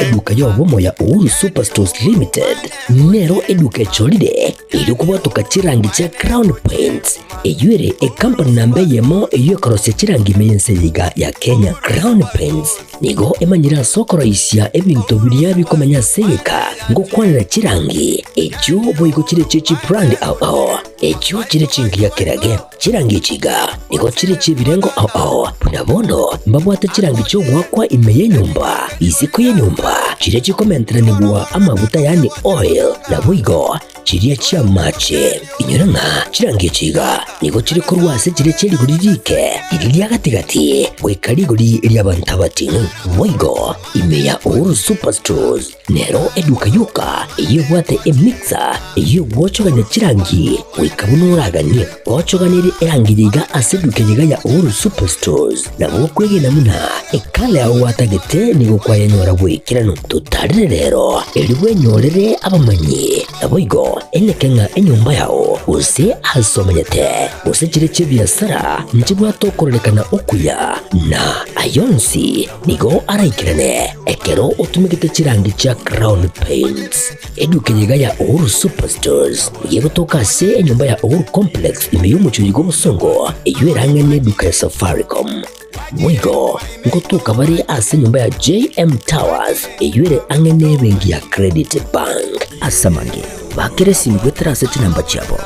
Eduka y'obomo ya Uhuru Superstores Limited nero eduka echorire erio kobwatoka chirangi chia Crown Paints, eyio ere ekampani namba eyemo eyio ekorosia chirangi ime y'ense eye iga ya Kenya. Crown Paints nigo emanyire ase okoroisia ebinto biria bikomenya ase egeka ngokwanera chirangi echio boigo chire chie chibrand ao ao echio chire chingiya kerage. Chirangi echi iga nigo chire chi'ebirengo ao ao, buna bono mbabwate chirangi chi'ogoakwa ime y'enyomba, isiko y'enyomba, chiria chikomenteranigwa amaguta yaani oil, naboigo chiria chi'amache. Inyora ng'a chirangi echi iga nigo chire korwa ase chiria chie rigori riike, riria ria gati-gati, goika rigori ri'abanto abating'u. Boigo ime ya Uhuru Superstores Nero eduka yoka eyio ebwate emixer eyio egwochogania chirangi goika buna oraganie. Gochoganerie erangi yaiga ase eduka eyeiga ya Uhuru Superstores nabo okwegena buna ekala yao gwatagete nigo kwayenyora bw'ekeranu. Totarere rero erio bwenyorere abamanyi naboigo eneke ng'a enyomba yao gose ase omenyete gose chire chi'ebiasara nchibwate okororekana okuya na ayonsi Nigo araikerane ekero otumegete chirangi chia Crown Paints. Eduka eye iga ya Uhuru Superstores nigo egotoka ase enyomba ya Uhuru Complex ime y'omochie oyo bw'obosongo eyio erang'e neduka ya Safaricom. Boigo ngotoka bare ase enyomba ya JM Towers eyio ere ang'e nebenki ya Credit Bank. Ase amange, bakera esimi goetera ase chinamba chiabo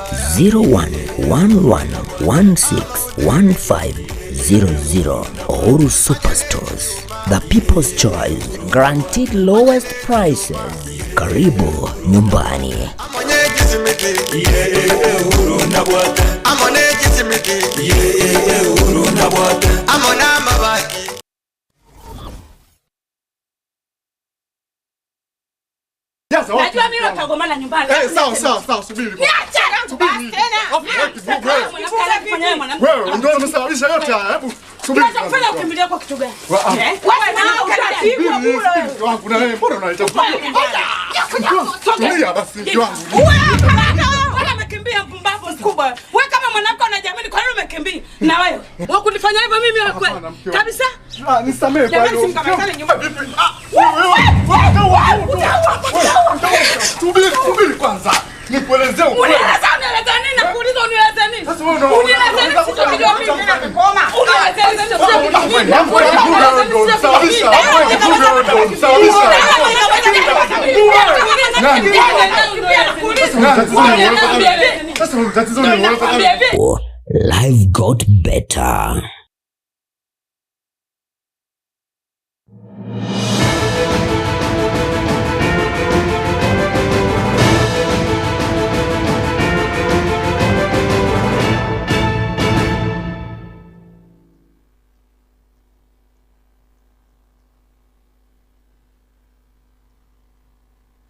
0111161500. Uhuru Superstores, the people's choice, guaranteed lowest prices. Karibu nyumbani. Najua mimi utagombana nyumbani. Eh, sawa sawa sawa, subiri. Niache Subiri. basi tena. Mwanamke mwanamke. Wewe ndio umesababisha yote haya. Hebu subiri. Unachofanya ukimbilia kwa kitu gani? Wa- ah. Eh? Wewe na utapigwa Subiri, bure. subiri, mke wangu na wewe mbona unaleta Tulia basi mke wangu. Wewe umekimbia mpumbavu mkubwa. Wewe kama mwanamke unajiamini kwa nini umekimbia? Na wewe wewe kunifanya hivyo mimi wewe kweli? Hapana, mke wangu. Kabisa? Ah, nisamehe kwa Jamani, hilo. simkamatane nyumba. Vipi? Ah, wewe, wewe, wewe, utaua, utaua. Subiri, subiri kwanza. Nikuelezee ukweli. Unieleza unieleza nini? Nakuuliza unieleza nini? Sasa wewe una- Unieleza nini? Sichokijua mimi. Unieleza nini? Sichokijua mimi. Sasa tatizo ni wewe. Life got better.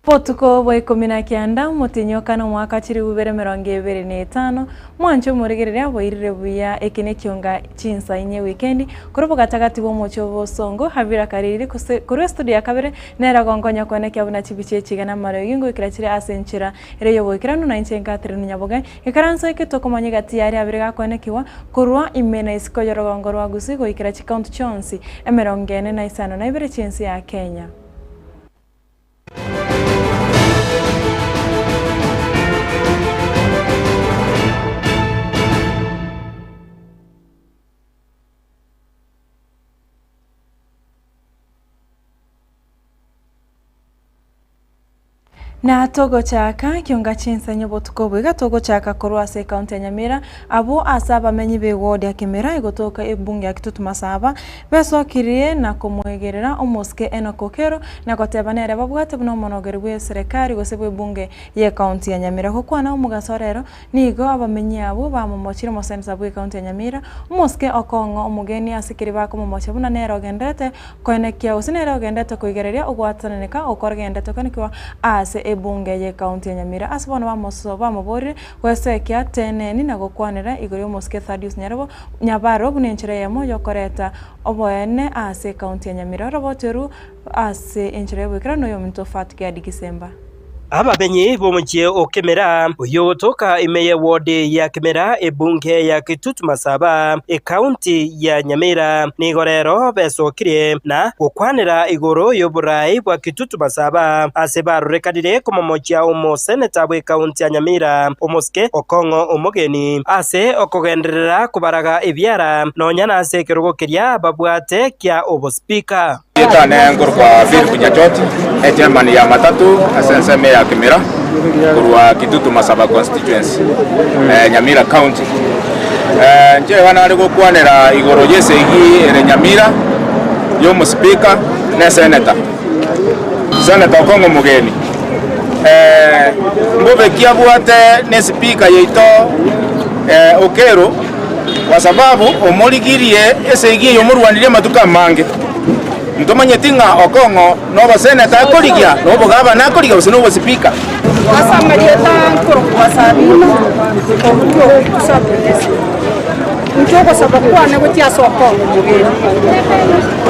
Botuko bwa ikomi na kianda, omotienyi o kane omwaka chilifu ibere emerongo ebere na etano, mwanche omorigereria bwairire buya eke nekionga chinsa inye ewikendi, korwa bogatagati bw'omochie obosongo Havira Kariri kose korwa estudio ya kabere nere ogonkonya koenekia buna chibicha echi iga namariogi ngoikera chire ase enchera ere y'oboikeranu na inche Catherine Nyaboge ekaranso eke tokomanya egati yaria abere gakoenekigwa korwa ime na isiko y'orogongo rwa Gusii goikera chikaunti chionsi emerongo ene na isano na ibere chi'ense ya Kenya. Na togochaka ekionga chinsa obotuko obo iga togochaka korwa ase ekaunti ya Nyamira abwo ase abamenyi b'eward ya Kemera egotoka ebunge ya Kitutu Masaba besokirie na komoegerera omosike Enock Okero na goteba nere babwate buna omonogeri bwe eserekari gose bw'ebunge y'ekaunti ya Nyamira. Gokwana omogaso rero nigo abamenyi abwo bamomochire omosenesa bw'ekaunti ya Nyamira omosike okong'o omogeni ase keri bakomomochia buna nere ogenderete Koenekia gose nere ogendete koigereria ogwatananeka okogendete koenekigwa ase ebunge y'ekaunti ya Nyamira. Ase bono bamoso bamoborire goesekia teneni na gokwanera igoro y'omosike Thaddeus Nyarebo Nyabaro buna enchera eyemo y'okoreta oboene ase ekaunti ya Nyamira. Oroboteru ase enchera y'oboikeranu noyominto Fat Gadi Gisemba. Abamenyi b'omochie o Kemera, oyio ogotoka ime y'eward ya Kemera ebunge ya Kitutu Masaba, ekaunti ya Nyamira, nigo rero besokirie na gokwanera igoro y'oboraai bwa Kitutu Masaba ase barorekanire komomochia omoseneta bw'ekaunti ya Nyamira, omosike Okong'o Omogeni, ase okogenderera kobaraga ebiara nonya nase ekerogo keria babwate kia obosipika. Erieta ne nkorokwa Philip Nyachoti, echairman ya matatu ase ensemo ya Kimira korwa Kitutu Masaba constituency, Nyamira county. Inche iga nare gokwanera igoro y'esegi ere Nyamira y'omospeaker na esenator. Senator Okong'o Omogeni, mbobe ki abwate na espeaker yaito Okello kwa sababu omorigirie esegi eye omorwanirie amatuko amange. Ntomanyeti ng'a Okong'o noboseneta akorigia, na obogavana akorigia, gose nobosipika. Ase amarieta nkorokwa Sabina, korwa Ogutu Sub-District. Inche ogosaba kwane gochia ase Okong'o omogeni.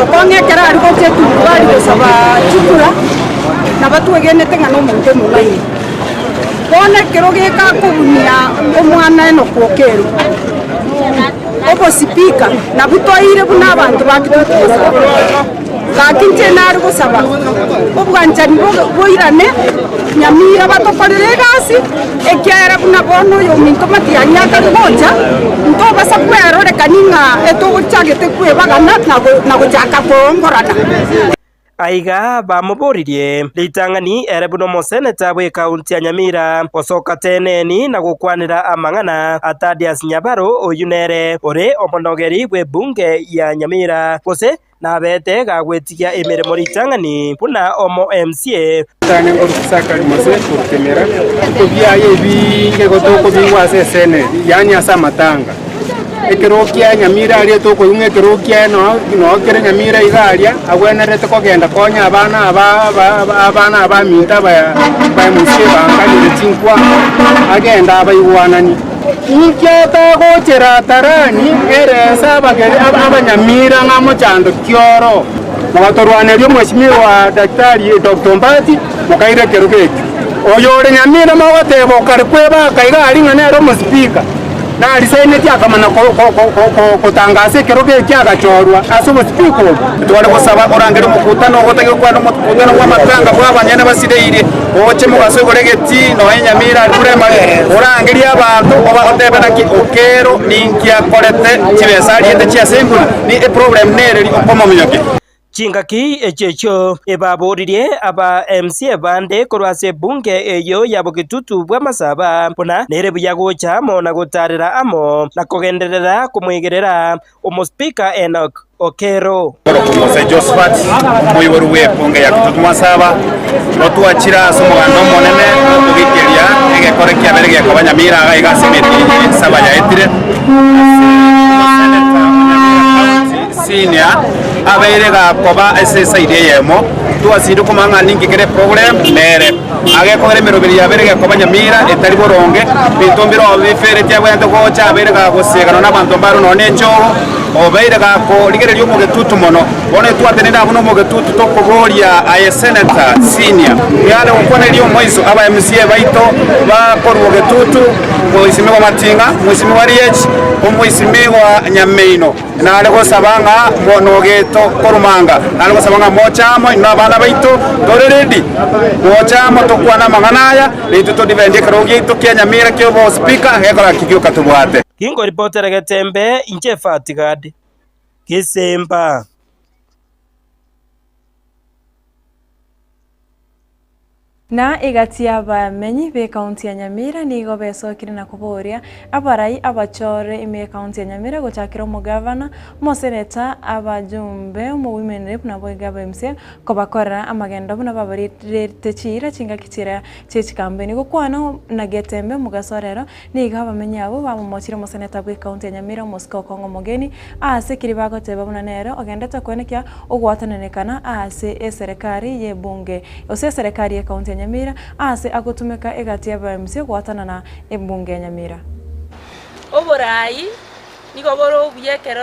Okong'o ekero aria gochia eturuba aria gosaba chikura, nabo twegenete ng'a nomonto omong'aini. Bono ekero geka akobunia omwana Enock Okello, obosipika nabwo toire buna abanto ba Kitutu Masaba. Gaki inche nare gosaba obwanchani boirane Nyamira batokorere egasi, ekiagera buna bono oyominto Matiang'i akare gocha, ntobasa kwerorekani ng'a etogochagete kwebagana na gochaka koongorana. Aiga bamoboririe ritang'ani ere buna omoseneta bw'ekaunti ya Nyamira, gosoka teneni na gokwanera amang'ana a Thaddeus Nyabaro oyio nere ore omonogeri bw'ebunge ya Nyamira, gose nabete gagwetigia emeremo ritang'ani buna omo MCA. Tane nkorusia Sakari mose korwa Kemera, rituko biaye ebinge igo tokobigwa ase eseneti, yaani ase amatanga. Ekerogo kia Nyamira aria tokoigwa ng'a ekerogo kiaye noo noo kere Nyamira iga aria, agwenerete kogenda konya abana aba aba abana abaminto aba ba MCA banganire chinkwana, agende abaigwananie. Inki otagochera Tarani ere ase abageni abanyamira ng'a mochando ki oro? Mogatorwaneria omweshimiwa Daktari Doctor Ombati, mokaira ekerogo ekio. Oyore Nyamira mogoteba okare kwebaka iga aria ng'a nere omospeaker. Narisaineti akamanya gotangasa ekerogo ekio agachorwa ase obosibiko obwo. Tware gosaba orangerie omokutano ogotagete gokwana omokutano bw'amatanga bw'abanyene basireire, oche mogaso igoro egetii nonya enyamira aria primary, orangerie abanto obatebe naki Okero ninki akorete chibesa ariete chia assembly ni eproblem nereri okomominyokia. Chingaki echio echio ebaboririe aba MCA bande korwa ase ebunge eyio ya Bogitutu bw'Amasaba buna nere buya gocha amo na gotarera amo na kogenderera komwegerera Omospika Enock Okello. Korokwa Mose Josephat, omoibori bw'ebunge ya Kitutu Masaba, otwachire ase omoganda omonene bw'okogikeria egekore kiabere gekoba Nyamira iga iga ase emetienyi saba yaetire ase omoseneta o Nyamira County Senior abeire gakoba ase esaidi eyemo, twasire komanya ng'a ninki kere eproblem nere. Agekogera emeroberi yabere gekoba nyamira etari boronge, binto mbire oo bifereti abwenerete gocha abeire gagosieganwa nabanto mbaro nonya nechogo, obeire gakorigereria omogetutu mono. Bono etwatenenire abwo nomogetutu tokoboria aye Senator Senior, yare gokwaneria omoiso aba MCA baito bakorwa ogetutu, Mwesimigwa Mating'a, Mwesimigwa Riech, Omwesimigwa Nyameino. Nare gosaba ng'a monogeto korumanga, nare gosaba ng'a moche amo inwe abana baito, tore ready, moche amo tokwane amang'ana aya, na intwe todefend ekerogo giaito kia Nyamira kia obospika, gekora ki gioka tobwate. Ginkoripotera Getembe, inche Fatigad Gesemba. Na egati y'abamenyi b'ekaunti ya Nyamira nigo besokire na koboria abarai abachore ime y'ekaunti ya Nyamira gochakera omogavana, omoseneta, abajumbe, omowomen rep naboigo aba MCA kobakorera amagendo buna babarirete chiira chingaki chiria chi'echikambeni. Gokwana na Getembe omogaso rero nigo abamenyi abwo bamomochire omoseneta bw'ekaunti ya Nyamira omosike Okong'o Omogeni ase keria bagoteba buna nere ogendete koenekia ogwatananekana ase eserekari y'ebunge Gose eserekari y'ekaunti ya Nyamira aase agotumeka egati y'abaMCA goatanana ebunge ya Nyamira. Oboraai nigo bore obuya ekero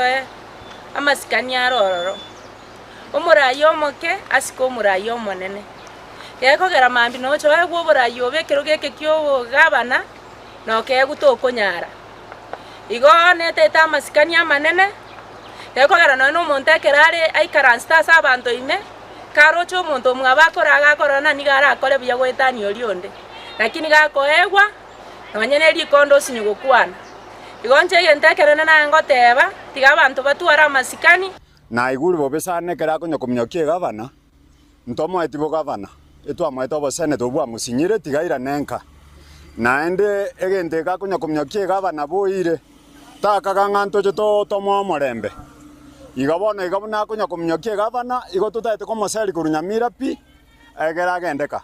amasikani are ororo. Omoraai omoke asike omoraai omonene. Gekogera mambia nocha oegwe oborai obo ekerogo eke kia obogabana, na okeegwa tokonyara. Igo netete amasikani amanene, gekogera nonye na omonto ekero are aikaransete ase abanto ime, karoche omonto omwabo akore iga akorora na nigo arakore buya goetania oria onde. Lakini gakoegwa, nonye ne rikondo osinye gokwana. Igo inche egento ekenene naye ngoteba, tiga abanto batware amasikani. Naigure bobe sana ekero akonya kominyokia egavana, ntomoeti bogavana, etwamoete oboseneta obwo bwamosinyire tiga airane nka. Naende egento eke akonya kominyokia egavana boire, takaga ng'a ntoche tomoe omorembe. Igo bono iga buna akonya kominyokia egavana, igo totaete komoseria korwa Nyamira pi, egere agende ka.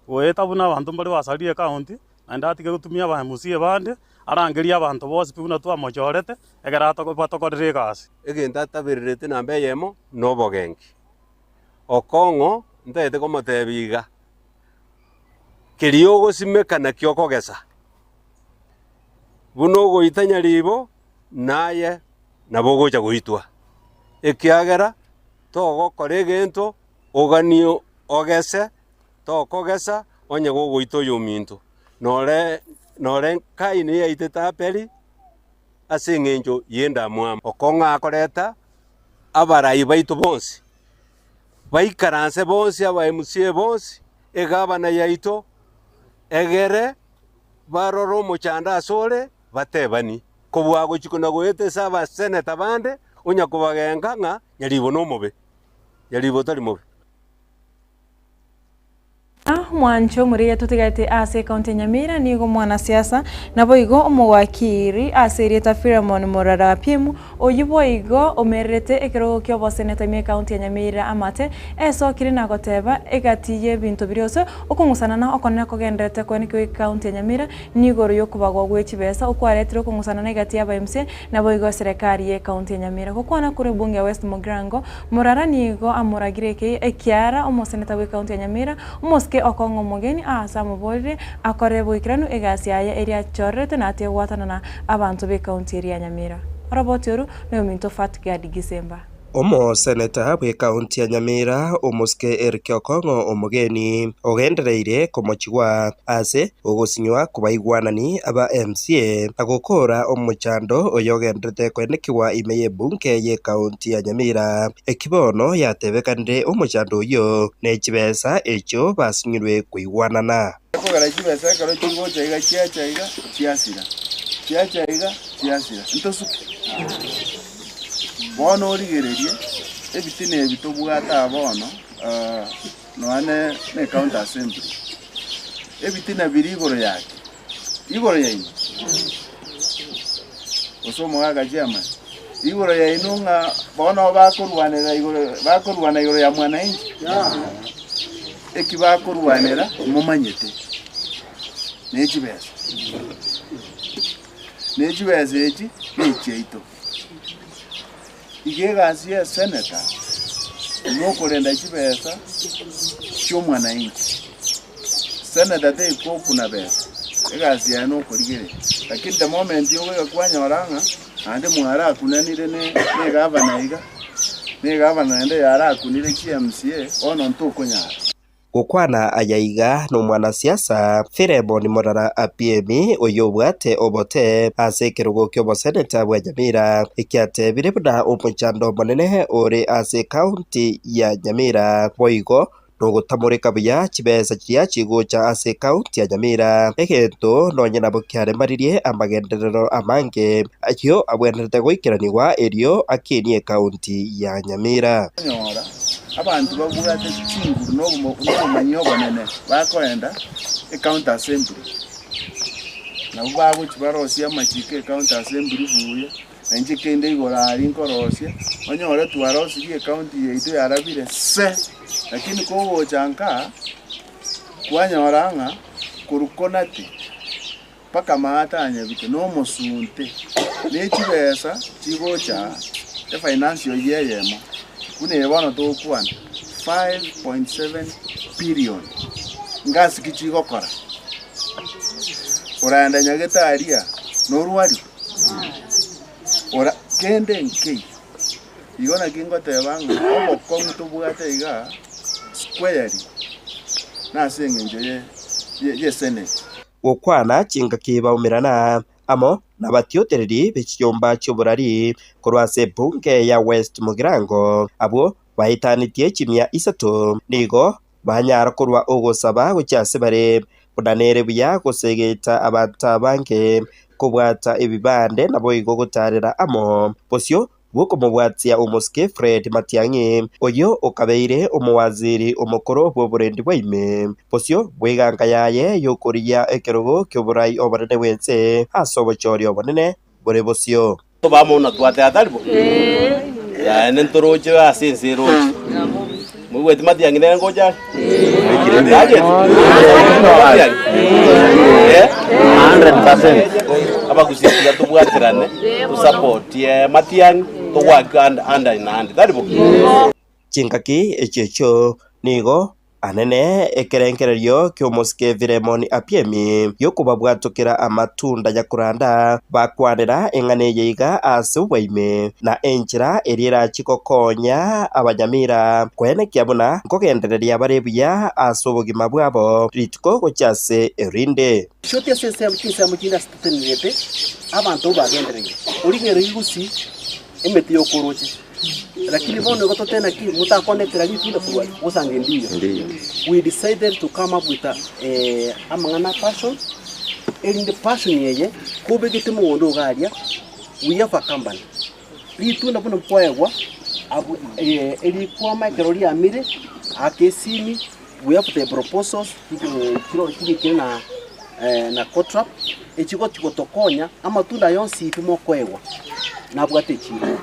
Goeta buna abanto mbare basarire ekaunti, naende atige gotumia aba MCA bande, arangerie abanto bonsi pi buna twamochorete, ekero batokorere egasi. Egento atabererete namba eyemo nobogenki. Okong'o ntagete komotebia iga, keria ogosimeka nakio okogesa, buna ogoita nyaribo, naye nabo ogocha goitwa, ekiagera togokora egento oganie ogese, tokogesa onye gogoita oyominto. Nore nore Kaini yaitete Abeli ase eng'encho y'endamwamu. Okong'a akoreta abarai baito bonsi, baikaranse bonsi aba MCA bonsi, egavana yaito, egere barore omochando asore batebani. Kobua gochia na goeta ase abaseneta bande, onya kobagenka ng'a nyaribo nomobe, nyaribo tari mobe. Mwancho omorigia totigarete ase ekaunti ya Nyamira nigo omwanasiasa naboigo omowakiri ase erieta Philemon Morara Apiemu oyio boigo omererete ekerogo kioboseneta ime ekaunti ya Nyamira amate esokire na goteba egati yebinto biria ase okong'usanana okonene kogendererete koenekiwa ekaunti ya Nyamira nigoro yokobagwa gwe chibesa okwaretire okong'usanana egati ya aba MCA naboigo eserekari ye ekaunti ya Nyamira. Gokwana korwa ebunge ya West Mugirango Morara nigo amoragire ekei ekiara omoseneta bw'ekaunti ya Nyamira, omosike okong'a omogeni aase amoborire akore boikeranu egasi yaye eria achorerete na atige gwatanana abanto b'ekaunti eria ya Nyamira. Oroboti oru noyominto Fatgad Gisemba. Omoseneta bw'ekaunti ya Nyamira, omosike Eric Okong'o Omogeni, ogendereire komochigwa ase Ogosinywa kw'abaigwanani aba MCA na gokoora omochando oyogenderete koenekigwa ime y'ebunge y'ekaunti ya Nyamira, eki bono yatebekanire omochando oyio ne chibesa echio basinyirwe koigwanana. Ekogera chibesa ekero chigocha iga chiacha iga chiasira, chiacha iga chiasira, ntosuke. Bono origererie ebitina ebi tobwate aa bono nonya ne ecounty assembly. Ebitina biria igoro yake, igoro yaino, gose omogaka chairman, igoro yaino ng'a bono bakorwanera igoro bakorwana igoro ya mwananchi, eki bakorwanera momanyete, ne chibesa, ne chibesa echi ne echiaito. Iga egasi ya esenator nokorenda chibesa chi'omwananchi. Senator tekokuna besa, egasi yaye nokorigereria. Lakini the moment ogoika kwanyora ng'a naende mwarakunanire ne egavana iga, na egavana naende yarakunire chi MCA, bono ntokonyara. Gokwana aya iga nomwanasiasa Philemon Morara Apiemi oyio obwate obote ase ekerogo ki'oboseneta bwa Nyamira ekiatebire buna omochando omonene ore ase ekaunti ya Nyamira boigo nogotamoreka buya chibesa chiria chigocha ase ekaunti ya Nyamira egento nonye nabo kiaremaririe amagenderero amange ayio abwenerete goikeranigwa erio akinie ekaunti ya Nyamira. Abanto babwate chinguru na obomanyi obonene bakoenda ecounty assembly, nabwo bagochia barosie amachiko e county assembly buya, na inche kende igoro aria nkorosia, onyore twarosirie ecounty yaito yarabire se, lakini kogocha nka, kwanyora ng'a korwa Konate mpaka maate anyabite na omosunte, ne chibesa chigocha aa, efinance oyio eyemo, buna eye bono togokwana, 5.7 billion, ngasi ki chigokora? Oraenda nyagetari aa, norwarigwe? Ora kende nkeiyo. Igo naki ngoteba ng'a obokong'u tobwate igaa squarely. Nase engencho ye ye senate. Gokwana chingaki baumerana amo nabatiotereri be chinyomba chi'oborari korwa ase ebunge ya West Mugirango, abwo baetanetie chimia isato, nigo banyara korwa ogosaba gochia ase bare, buna nere buya gosegeta abanto abange kobwata ebibande naboigo gotaarera amo bosio bw'okomobwatia omosike Fred Matiang'i, oyio okabeire omowaziri omokoro bw'oborendi bwa ime, bosio bw'eganga yaye y'okorigia ekerogo ki'oborai obonene bw'ense ase obochori obonene bore bosio. Tobamo buna twateba, tari bo? Yaani ntoroche ase ense eroche. Moigweti Matiang'i nere ngocha are? Tacheti? Matiang'i? Eh? 100%. Abagusii tiga tobwaterane, tosapotie Matiang'i, togoake ande ande naende, tari bo? Chingaki echio echio nigo Anene ekerengererio ki'omosike Filemoni Apiemi gi'okobabwatokera amatunda nyakoranda, bakwanera eng'ana eye iga ase obwaime, na enchera eria erachie gokonya abanyamira koenekia buna nkogendereria bare buya ase obogima bwabo rituko gochia ase erinde. Shoti ase ensemo chinsemo chinde ase totenenerete abanto bagendereire. Origererie gusii emete y'okoroche. Lakini bono igo totebe naki motakondetera ritunda korwa gosanga endiyo. We decided to come up with a, eh, amang'ana a passion, erinde passion eye kobegete mogondo iga aria, we have a company. Ritunda buna nkoegwa abwo eh, erikwama ekero riamire, aka esimi, we have the proposals chiro chirikire na na COTRAP, echigochi gotokonya amatunda aya onsi pi mokoegwa nabwate echiro.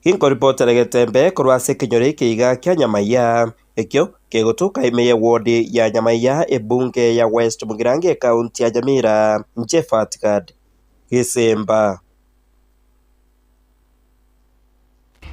Ginkoripotera getembe korwa ase ekenyoro eke iga kia Nyamaiya, ekio kegotoka ime ye ward ya Nyamaiya ebunge ya West Mugirango ekaunti ya Nyamira, inche Fatgad Gesemba.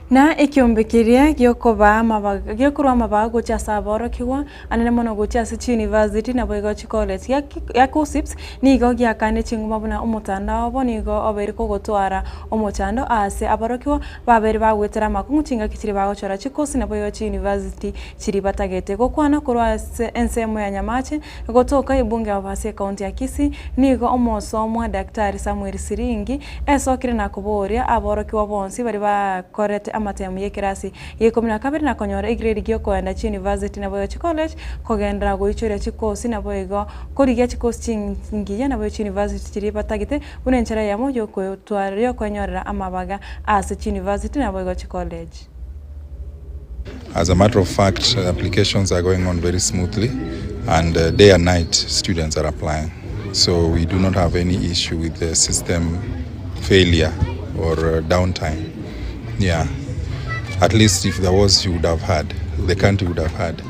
Na ekiombe keria giokobaa amabaga giokorwa amabaga gochia ase aborokigwa, anene mono gochia ase chiyunivasiti naboigo chicollege gia gia KUCCPS nigo giakane chinguma buna omotandao obo nigo obeire kogotwara omochando aase aborokigwa babeire bagoetera amakong'u chingaki chiria bagochora chikosi naboigo chiyunivasiti chiria batagete gokwana korwa ase ensemo ya Nyamache gotoka ebunge abo ase ekaunti ya Kisii nigo omosomwa Daktari Samuel Siringi Esokire na koboria aborokigwa bonsi baria bakorete amatemu y'ekerasi gia ikomi na kabere na konyora egrade gi'okoenda chiuniversity naboigo chicollege, kogenderera goichoria chikosi naboigo korigia chikosi chingiya naboigo chiuniversity chiria batagete buna enchera eyemo y'okotwara y'okwenyorera amabaga ase chiuniversity naboigo chicollege. As a matter of fact, applications are going on very smoothly and uh, day and night students are applying. So we do not have any issue with the system failure or uh, downtime. Yeah. At least if there was, you would have had, the country would have had.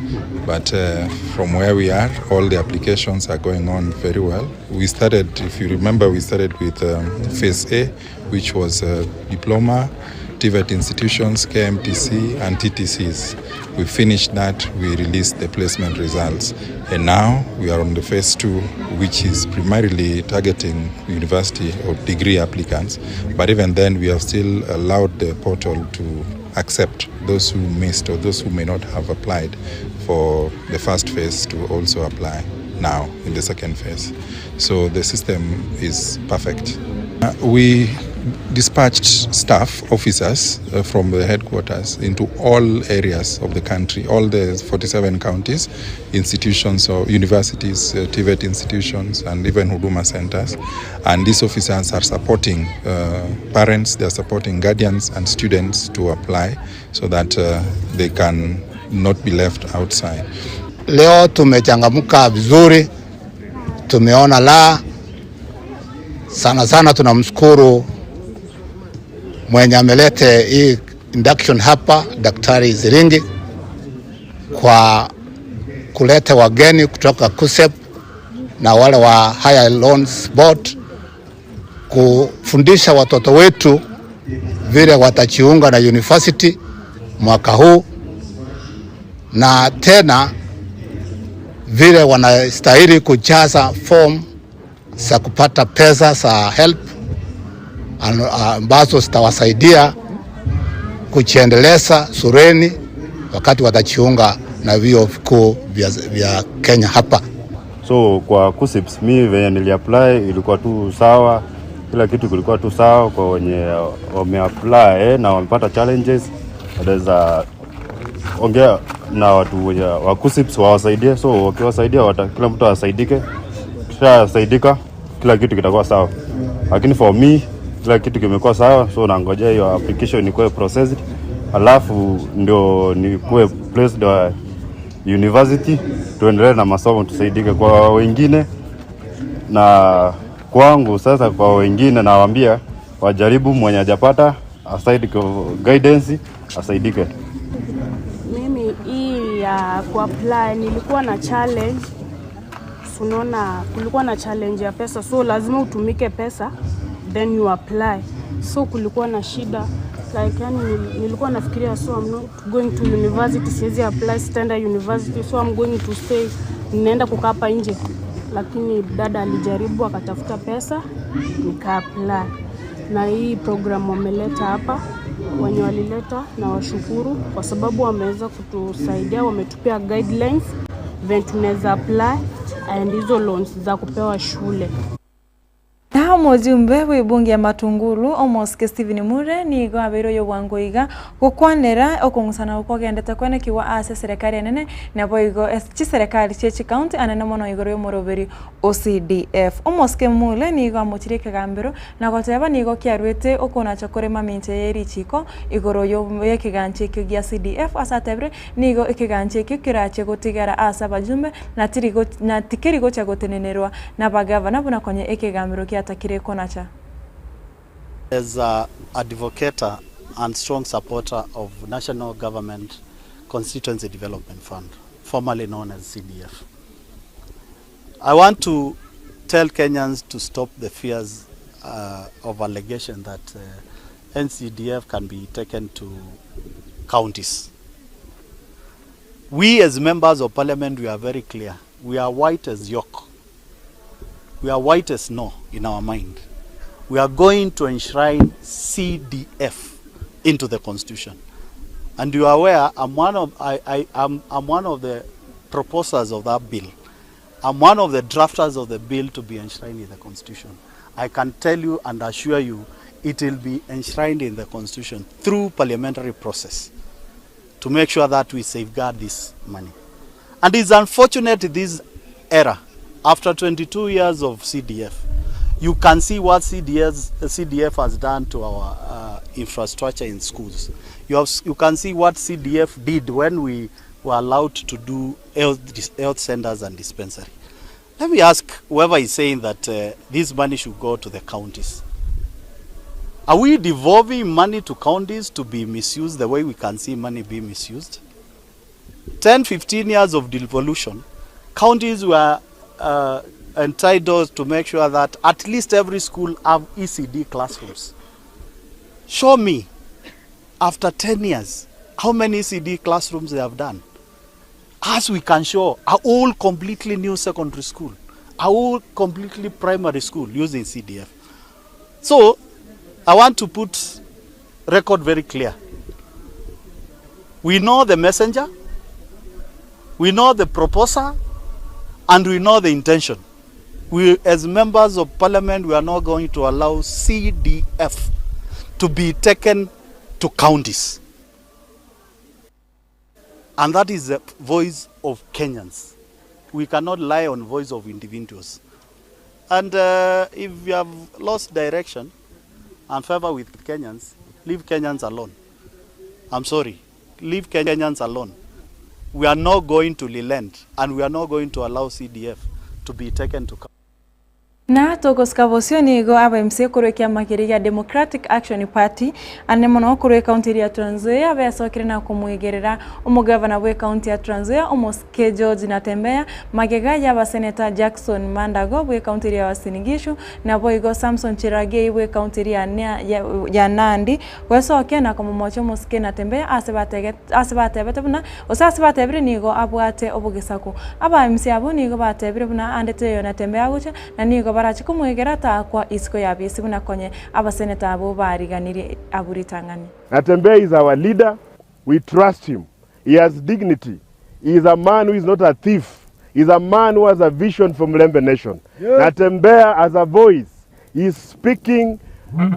But uh, from where we are, all the applications are going on very well. We started, if you remember, we started with um, phase A, which was a diploma, TVET institutions, KMTC, and TTCs. We finished that, we released the placement results. And now we are on the phase two, which is primarily targeting university or degree applicants. But even then, we have still allowed the portal to accept those who missed or those who may not have applied for the first phase to also apply now in the second phase. So the system is perfect. Uh, we dispatched staff, officers uh, from the headquarters into all areas of the country, all the 47 counties, institutions or universities, uh, TVET institutions, and even Huduma centers. And these officers are supporting uh, parents, they are supporting guardians and students to apply so that uh, they can not be left outside. Leo tumechangamka vizuri, tumeona la sana sana. Tunamshukuru mwenye amelete hii induction hapa, Daktari Ziringi kwa kuleta wageni kutoka KUSSEP na wale wa Higher Loans Board kufundisha watoto wetu vile watajiunga na university mwaka huu na tena vile wanastahili kujaza form za kupata pesa za help ambazo zitawasaidia kujiendeleza shuleni wakati watajiunga na vyuo vikuu vya, vya Kenya hapa. So kwa KUCCPS mi venye niliapply ilikuwa tu sawa, kila kitu kilikuwa tu sawa kwa wenye wameapply na wamepata challenges, wanaweza ongea na watu wenye wa KUCCPS wawasaidie. So wakiwasaidia wata, kila mtu asaidike, kishasaidika kila kitu kitakuwa sawa, lakini for me kila kitu kimekuwa sawa, so nangojea hiyo application ikuwe processed, alafu ndio nikuwe placed university tuendelee na masomo tusaidike kwa wengine na kwangu. Sasa kwa wengine nawaambia wajaribu, mwenye hajapata asaidike, guidance asaidike. Mimi hii ya kuapply nilikuwa na challenge. Unaona, kulikuwa na challenge ya pesa, so lazima utumike pesa then you apply. So kulikuwa na shida like, yani nilikuwa nafikiria so I'm not going to university, siwezi apply, sitaenda university, so I'm going to stay, ninaenda kukaa hapa nje, lakini dada alijaribu akatafuta pesa nika apply. Na hii program wameleta hapa, wenye walileta na washukuru kwa sababu wameweza kutusaidia, wametupea guidelines venye tunaweza apply and hizo loans za kupewa shule. Na omojumbe bw'ebunge ya Matungulu omosike Stephen Mure nigo abeire oyo bwango iga gokwanera okong'usana okogendete kwenekigwa ase eserekari enene naboigo chiserekari chie chikaunti anene mono igoro y'omoroberi o CDF. Omosike Mule nigo amochirie ekegambero na goteba nigo kiarwete okonacha kore mamincha ye richiko igoro y'ekegancha ekio gia CDF ase atebire nigo ekegancha ekio kerache gotigara ase abajumbe na tiri na tikeri gocha gotenenerwa n'abagavana buna konye ekegambero kiatakire konacha. As a advocator and strong supporter of National Government Constituency Development Fund, formerly known as CDF, I want to tell Kenyans to stop the fears of allegation that NCDF can be taken to counties. We as members of parliament, we are very clear. We are white as yolk. We are white as snow in our mind. We are going to enshrine CDF into the constitution. And you are aware, I'm one of the proposers of that bill. I'm one of the drafters of the bill to be enshrined in the constitution. I can tell you and assure you it will be enshrined in the constitution through parliamentary process to make sure that we safeguard this money. And it's unfortunate this era, after 22 years of CDF, you can see what CDF has done to our infrastructure in schools. You can see what CDF did when we were allowed to do health centers and dispensary. Let me ask whoever is saying that this money should go to the counties. Are we devolving money to counties to be misused the way we can see money being misused? 10, 15 years of devolution, counties were entitled to make sure that at least every school have ECD classrooms. Show me, after 10 years, how many ECD classrooms they have done. As we can show, a whole completely new secondary school, a whole completely primary school using CDF. So, I want to put record very clear. We know the messenger, we know the proposer, and we know the intention. We, as members of parliament, we are not going to allow CDF to be taken to counties. And that is the voice of Kenyans. We cannot lie on voice of individuals. And if you have lost direction and favor with Kenyans, leave Kenyans alone. I'm sorry, leave Kenyans alone. We are not going to relent, and we are not going to allow CDF to be taken to court. Na togosika bosio nigo aba MC korwa ekiama keria gia Democratic Action Party ane mono korwa ekaunti ya Trans Nzoia besokire na komwegerera omogavana bwa ekaunti ya Trans Nzoia omosike George Natembeya magega ya abaseneta Jackson Mandago bwa ekaunti ya Uasin Gishu naboigo Samson Cherargei bwa ekaunti ya, ya, ya Nandi gwesokia na komomocha omosike Natembeya ase batege ase batebete buna ose ase batebire nigo abwate obogesaku aba MC abo nigo batebire buna andete eyo Natembeya gocha na nigo barachi komwegera takwa isiko ya bisi buna konye abaseneta abo bariganirie aburitang'ani. Natembeya is our leader. We trust him. He has dignity. He is a man who is not a thief. He is a man who has a vision for Mulembe Nation. Natembeya has a voice. He is speaking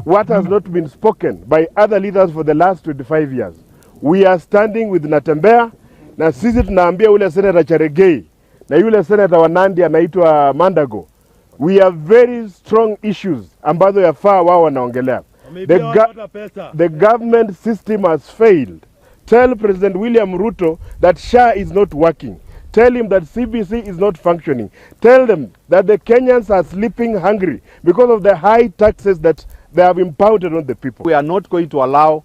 what has not been spoken by other leaders for the last 25 years. We are standing with Natembeya na sisi tunaambia ule Senator Charegei na yule senator wa Nandi anaitwa Mandago, we have very strong issues ambazo yafaa wao wanaongelea. The, go the government system has failed. Tell President William Ruto that SHA is not working. Tell him that CBC is not functioning. Tell them that the Kenyans are sleeping hungry because of the high taxes that they have impounded on the people. We are not going to allow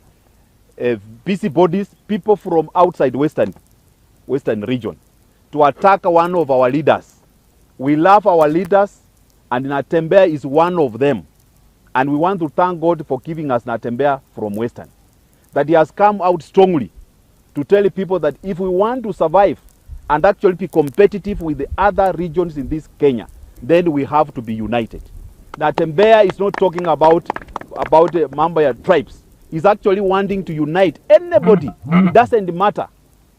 busybodies, people from outside Western region, to attack one of our leaders. We love our leaders, and Natembeya is one of them. And we want to thank God for giving us Natembeya from Western. That he has come out strongly to tell people that if we want to survive and actually be competitive with the other regions in this Kenya, then we have to be united. Natembeya is not talking about mambo ya tribes. He's actually wanting to unite anybody. It doesn't matter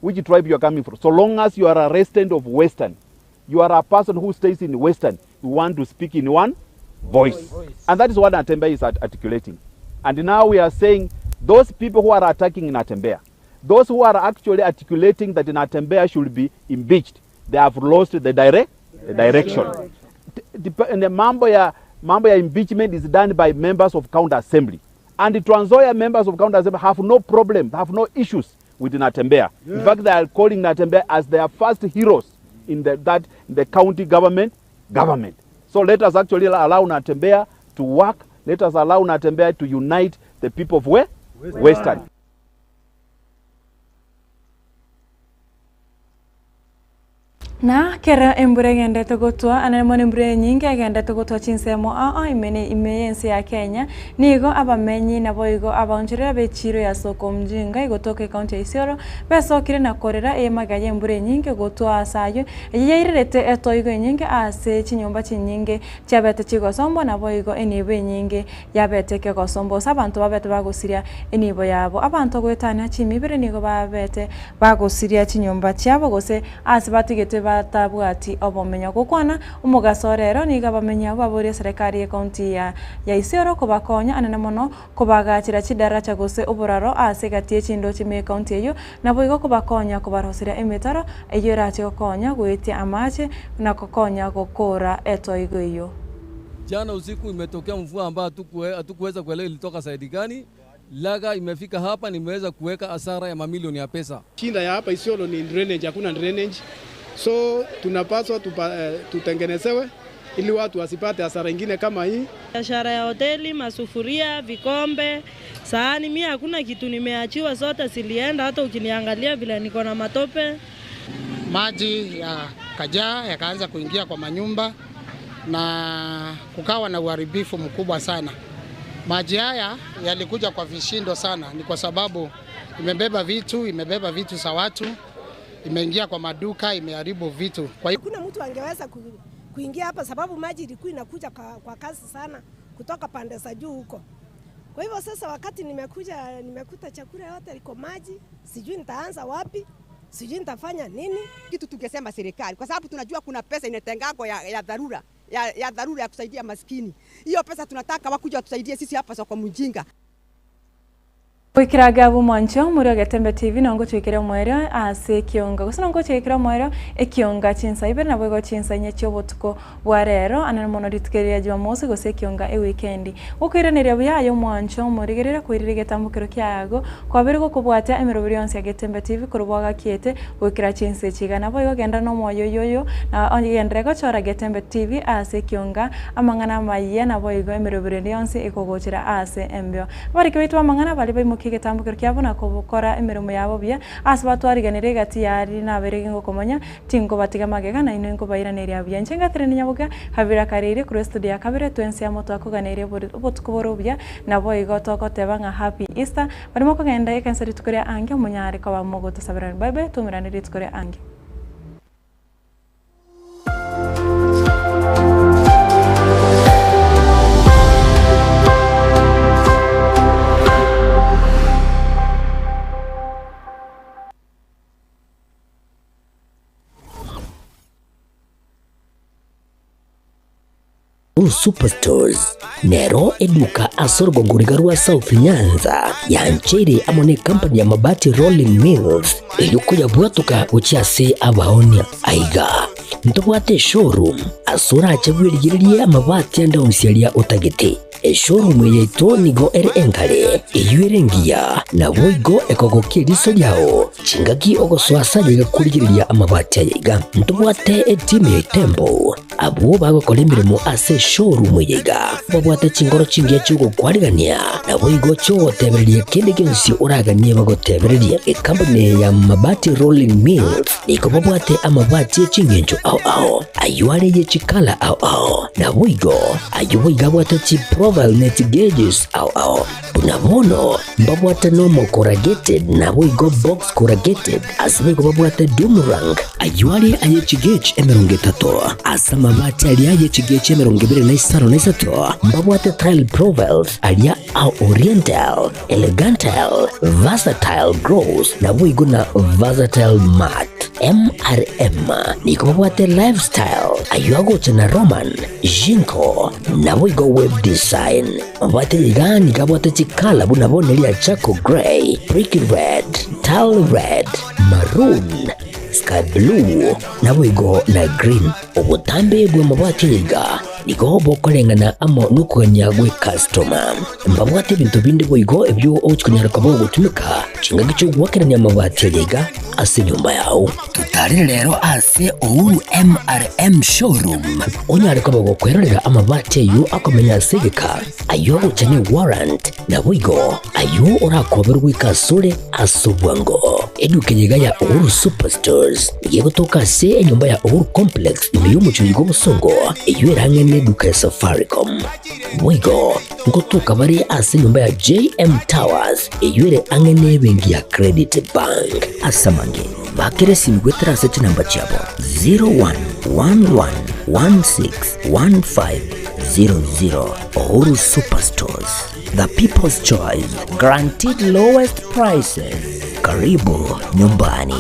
which tribe you are coming from. So long as you are a resident of Western, you are a person who stays in Western, you want to speak in one voice. And that is what Natembeya is articulating. And now we are saying those people who are attacking Natembeya, those who are actually articulating that Natembeya should be impeached, they have lost the direction. And the mambo ya impeachment is done by members of county assembly. And the Trans Nzoia members of county assembly have no problem, have no issues with Natembeya. In fact, they are calling Natembeya as their first heroes in the county government. So let us actually allow Natembeya to work. Let us allow Natembeya to unite the people of where? Western. Western. Na kera embura egendete gotwa anene mono embura enyinge egendete gotwa chinsemo aa imene ime y'ense ya Kenya nigo abamenyi nabo igo abaoncherera b'echiro ya soko mjinga igotoka ekaunti ya Isiolo besokire na korera emaga y'embura enyinge gotwa ase aywo eye yairerete etoigo enyinge ase chinyomba chinyinge chiabete chigosombo nabo igo enibo enyinge yabete kegosombo ase abanto babete bagosiria enibo yabo abanto goetania chimibere nigo babete bagosiria chinyomba chiabo gose ase batigete batabwati obomenyo gokwana omogaso rero niga bamenya baboria serikali ya county ya Isiolo kobakonya anene mono kobagachira chidaracha gose oboraro ase gati chindo chime county eyo nabo igo kobakonya kobarosera emetaro eyo erache gokonya goetia amache na kokonya gokora etoigo eyo. Jana usiku imetokea mvua ambayo hatukuweza kuelewa ilitoka saidi gani. Laga imefika hapa, nimeweza kuweka hasara ya mamilioni ya pesa. Shinda ya hapa Isiolo ni drainage, hakuna drainage. So tunapaswa tutengenezewe ili watu wasipate hasara ingine kama hii. Biashara ya hoteli, masufuria, vikombe, sahani, mimi hakuna kitu nimeachiwa, zote zilienda. Hata ukiniangalia vile niko na matope. Maji ya kajaa yakaanza kuingia kwa manyumba na kukawa na uharibifu mkubwa sana. Maji haya yalikuja kwa vishindo sana, ni kwa sababu imebeba vitu za watu, imeingia kwa maduka, imeharibu vitu. Kwa hiyo hakuna mtu angeweza kuingia hapa sababu maji ilikuwa inakuja kwa kasi sana kutoka pande za juu huko. Kwa hivyo sasa wakati nimekuja nimekuta chakula yote iko maji, sijui nitaanza wapi, sijui nitafanya nini. Kitu tungesema serikali, kwa sababu tunajua kuna pesa inatengagwa ya dharura. Ya dharura ya kusaidia maskini. Hiyo pesa tunataka wakuja watusaidie sisi hapa soko mjinga. Wikiraga bumwancho muri Getembe TV nongo twikire omwero ase kionga gose nongo twikire omwero ekionga chinsa ibere nabo igo chinsa inye chiobotuko bwa rero anene mono ritukeria Jumamosi gose ekionga e weekend gokwireneria buya ayo mwancho morigerera kwirire getambukero kiago kwabere gokobwatia emeroberi yonsi ya Getembe TV korobwaga kiete gwikira chinsa chiga nabo igo genda no moyo yoyo na ongendere gochora Getembe TV ase kionga amang'ana maiya nabo igo emeroberi yonsi ikogochera ase embeo bariki baitu amang'ana bari baimoki getambukero kiabo na kobokora emirimo yabo buya ase batwariganire gati yari nabere ngokomanya tingo batiga magega na ino ngobairaneria buya nchengatire ni nyaboga habira karire kuri studio ya kabere twensi ya moto akoganeire obotuko boro buya nabo igo togoteba nga happy Easter barimo kogenda ekansa rituko ria ange munyare kwa mogotasabirana bye bye tumirane rituko ria ange. Uhuru Superstores nero eduka ase orogongo riga rwa South Nyanza yancheire amo ne company ya Mabati Rolling Mills eyio koyabwatoka gochia ase abaonia. Aiga ntobwate eshowroom ase orache bwerigererie amabati ande onsi aria otagete. Eshowroom eye yaito nigo ere engare, eyio ere engiya, naboigo ekogokia eriso riao chingaki ogosoa ase aye iga korigereria amabati aya iga. Ntobwate etimu ya Itembo, abwo bagokora emeremo ase eshowroom eye iga, babwate chingoro chingiya chi'ogokwarigania, naboigo chi'ogotebereria kende gionsi oraganie bagotebererie. Ekampuni eye ya Mabati Rolling Mills nigo babwate amabati e chingencho ao ao, ayio are ye chikala ao ao, naboigo Ayio boigo abwate chiprofile ne chigeges ao ao. Buna bono mbabwate normal corrugated naboigo box corrugated ase boigo babwate doom rank. Ayio are aye chigauge 30 ase amabati aria aye chigauge 23 mbabwate tile profiles aria a oriental, elegantal, versatile gloss naboigo na versatile matte. MRM nigo babwate lifestyle ayio agocha na Roman, Jinko, naboigo web design. Mabwate iga nigo abwate chikala buna bono eria charcoal grey, brick red, tile red, maroon, sky blue, naboigo na green. Obotambe bw'amabwati aya iga nigo bokoreng'ana amo nokogania gw'ekastoma. Mbabwate ebinto binde boigo ebio ogochia konyara koba ogotumeka chingaki chi'ogoakerania amabati aya iga ase enyomba yao. Totarere rero ase Uhuru MRM Showroom onyare koba gokwerorera amabati ayio akomenya ase egeka, ayio agocha ne warrant, naboigo ayio orakoberwe goika asore ase obwango. Eduka eye iga ya Uhuru Superstores nigo egotoka ase enyomba ya Uhuru Complex ime y'omochie oyo bw'obosongo, eyio ere ang'e neduka ya Safaricom. Boigo ngotoka bare ase enyomba ya JM Towers eyio ere ang'e nebenki ya Credit Bank. Ase amange, bakera esimi goetera ase chinamba chiabo 0111161500. Uhuru Superstores, the people's choice, guaranteed lowest prices. Karibu nyumbani.